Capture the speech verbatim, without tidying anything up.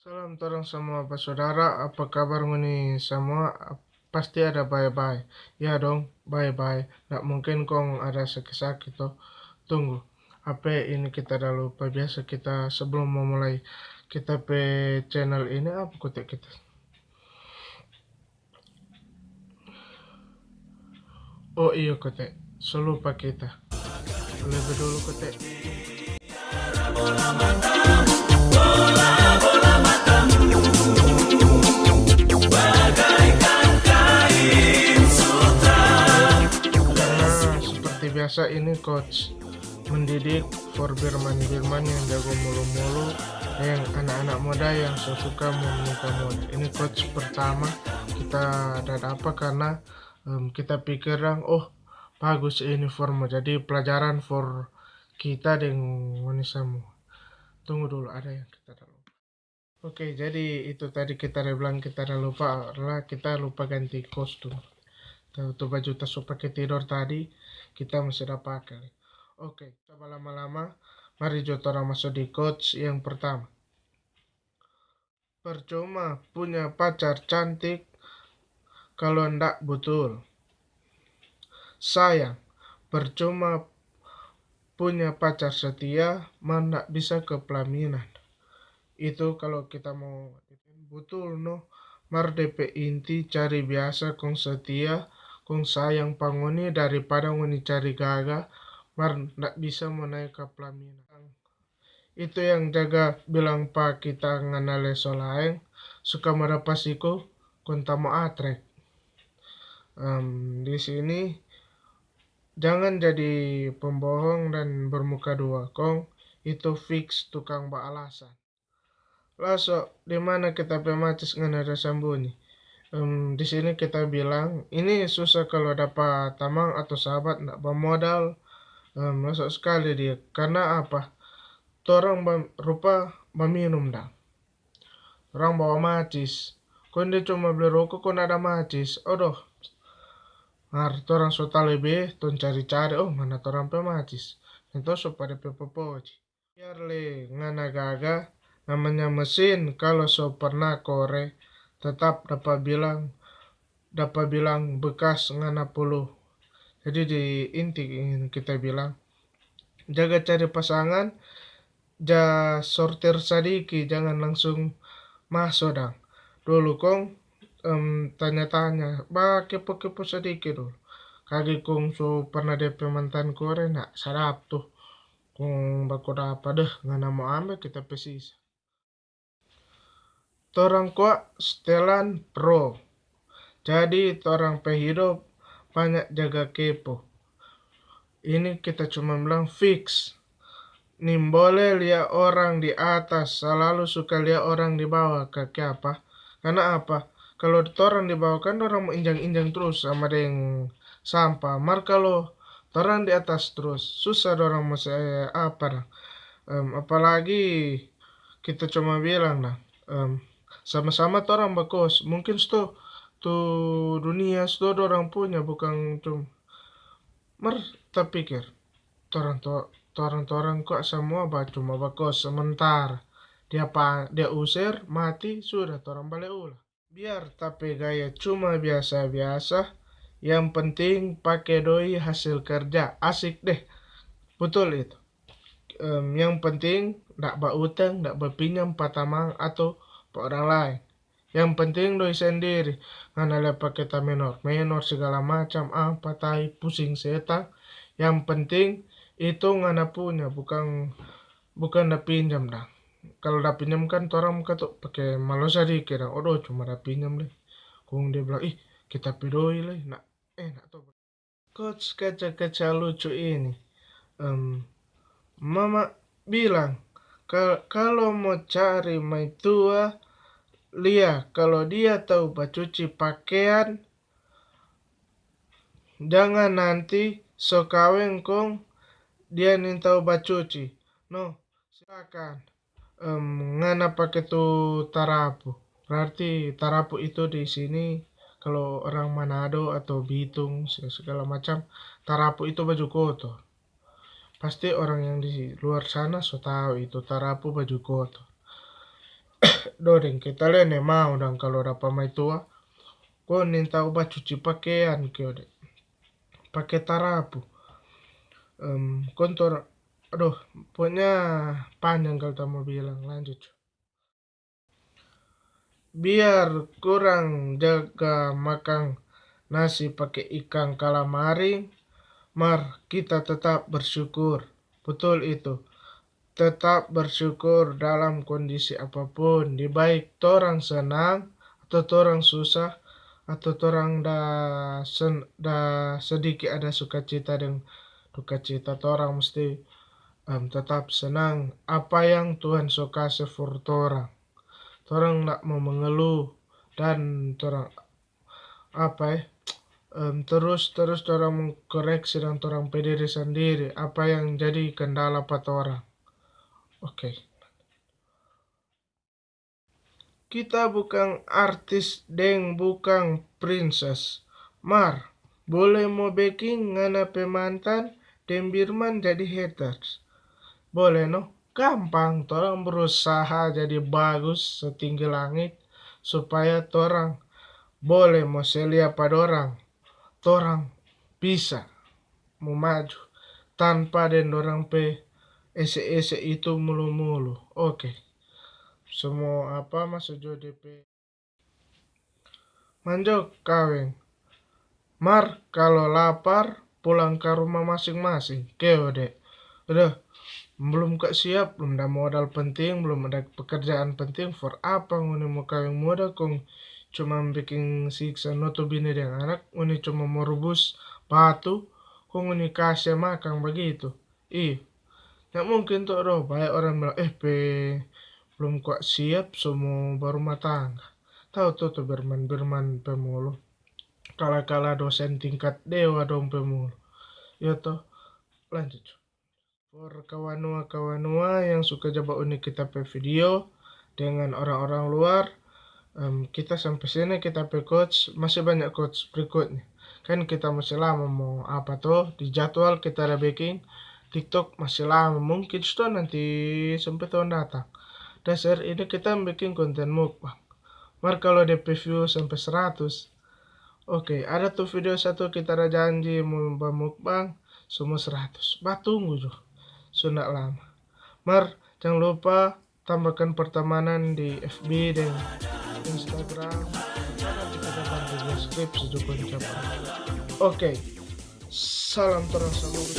Salam torang samua basudara, apa kabar ngoni samua? Ap-, pasti ada bae-bae. Ya dong, bae-bae. Nda mungkin kong ada saki-saki to. Tunggu, apa ini kita da lupa. Biasa kita sebelum mo mulai kita pe channel ini, apa kote kita? Oh iyo, kote, so lupa kita. Lebe dulu, kote. Nah, seperti biasa ini, coach mendidik for Birman-Birman yang jago mulu-mulu, deng anak-anak muda yang so suka mo muka muda. Ini coach pertama kita da dapa karena, em, kita pikir dang, oh, bagus ini for mo jadi pelajaran for kita deng ngoni samua. Tunggu dulu, ada yang kita da lupa. Oke, jadi itu tadi kita da bilang kita da lupa, karena kita lupa ganti kostum. Tu, tu baju ta so pake tidor tadi, kita masih da pake. Oke, ta balama-lama, mari jo torang maso di quotes yang pertama. Percuma punya pacar cantik kalo ndak butul. Sayang, percuma punya pacar setia, mar ndak bisa ke pelaminan. Itu kalo kita mo butul no, mar de pe inti cari biasa kong setia, kong sayang pa ngoni daripada ngoni cari gaga, mar ndak bisa mo nae ka pelaminan. Itu yang jaga bilang pa kita ngana lei so laeng, suka mo dapa siku, kong ta mo atrek. Em, di sini, jangan jadi pembohong dan bermuka dua, kong itu fix tukang baalasan. Laso, di mana kita pe macis ngana da sambunyi? Em, di sini kita bilang, ini susah kalo dapa tamang atau sahabat ndak bamodal, em, laso skali dia. Karna apa? Torang ba-, rupa baminum dang. Torang bawa macis. Kong dia cuma bli roko kong ada macis. Odoh. Mar torang so talebe, tong cari-cari, oh, mana torang pe macis? Deng tong so pada pe popoci. Biar lei ngana gaga, namanya mesin, kalo so perna kore, tetap dapa bilang, dapa bilang bekas ngana pulu. Jadi di inti kita bilang, jaga cari pasangan, ja sortir sadiki, jangan langsung maso dang. Dulu kong, em, tanya-tanya, bakepo-kepo sadiki dulu. Kage kong so perna de pe mantan kore, nah, sadap tu. Kong baku dapa, deh, ngana mo ambe kita pe sisa. Torang kwa setelan pro. Jadi torang pe hidop banya jaga kepo. Ini kita cuma bilang fix. Nimbole lia orang di atas, salalu suka lia orang di bawa. Ka kiapa? Karna apa? Kalo torang di bawa kan dorang mo injang-injang trus sama deng sampa. Mar kalo torang di atas trus, susah dorang mo se apa dang. Em, apalagi kita cuma bilang dang, em, sama-sama torang bakos. Mungkin sto tu dunia sto dorang punya, bukang cum-, mar tapikir, torang to-, torang-torang kwa samua ba-, cuma bakos sementara. Dia pa-, dia user, mati, sudah, torang bale ulang. Biar ta pe gaya cuma biasa-biasa, yang penting pake doi hasil kerja, asik deh. Butul itu. Em, yang penting ndak bautang, ndak bapinjam pa tamang atau pa orang laeng. Yang penting doi sendiri, ngana lei pake ta menor-menor segala macam, apa tai, pusing setang. Yang penting itu ngana punya, bukang, bukang da pinjam dang. Kalo da pinjam kan torang muka tu pake malo sadiki dang, odo cuma da pinjam lei. Kong dia bilang, "Ih, kita pe doi lei, nah, enak to." Quotes kaca-kaca lucu ini. Em, mama bilang, "Ka-, kalo mo cari maitua, lia kalo dia tau bacuci pakean, jangan nanti so kaweng kong dia nintau bacuci." No, silakan. Em, ngana pake tu tarapu. Berarti tarapu itu di sini, kalo orang Manado atau Bitung, se-, segala macam, tarapu itu baju kotor. Pasti orang yang di luar sana so tau itu tarapu baju kotor. Do deng kita lei ne mau dang kalu dapa maitua, kong nintau bacuci pakeang kio de, pake tarapu. Em, kontor, aduh, pokoknya panjang kalu ta mo bilang, lanjut. Biar kurang jaga makang nasi pake ikang kalamari, mar kita tetap bersyukur. Betul itu. Tetap bersyukur dalam kondisi apapun, di baik torang senang atau torang susah atau torang da sen-, da sediki ada sukacita deng dukacita, torang musti, em, tetap senang apa yang Tuhan so kase for torang. Torang ndak mo mengeluh dan torang apa, eh, em, terus-terus torang mengkoreksi deng torang pe diri sandiri apa yang jadi kendala pa torang. Oke. Kita bukang artis deng bukang princess, mar bole mo beking ngana pe mantan deng birman jadi haters? Bole no, gampang, torang berusaha jadi bagus setinggi langit supaya torang bole mo se lia pa dorang. Torang bisa mo maju tanpa deng dorang pe ese-ese itu mulu-mulu. Oke. Semua apa maso jo depe manjo kaweng. Mar kalo lapar, pulang ka rumah masing-masing. Keo de. Udah, belum ka siap, belum ada modal penting, belum ada pekerjaan penting, for apa ngoni mo kaweng muda kong cuma biking siksa no tu bini deng anak, ngoni cuma mo rubus batu, kong ngoni kase makang bagitu. Ih, ndak mungkin to do, bae orang bilang, "Eh, pe belum kwa siap, so mo barumah tangga." Tau to, to birman-birman pe mulu. Kala-kala dosen tingkat dewa dong pe mulu. Iyo to, lanjut. For kawanua-kawanua yang suka ja bauni kita pe video dengan orang-orang luar, em, kita sampe sini kita pe quotes, masih banyak quotes berikutnya. Kan kita masih lama mo apa to, di jadwal kita ada bikin TikTok masih lama, mungkin sto nanti sampe tahun datang. Dasar ini kita bikin konten mukbang. Mar kalo depe view sampe seratus, oke, ada tu video satu kita ada janji mo bamukbang, semua seratus. Batunggu jo, so ndak lama. Mar, jang lupa tambahkan pertemanan di F B deng Instagram. Karena kita datang ke deskripsi juga ucap. Oke, salam terasa bagus.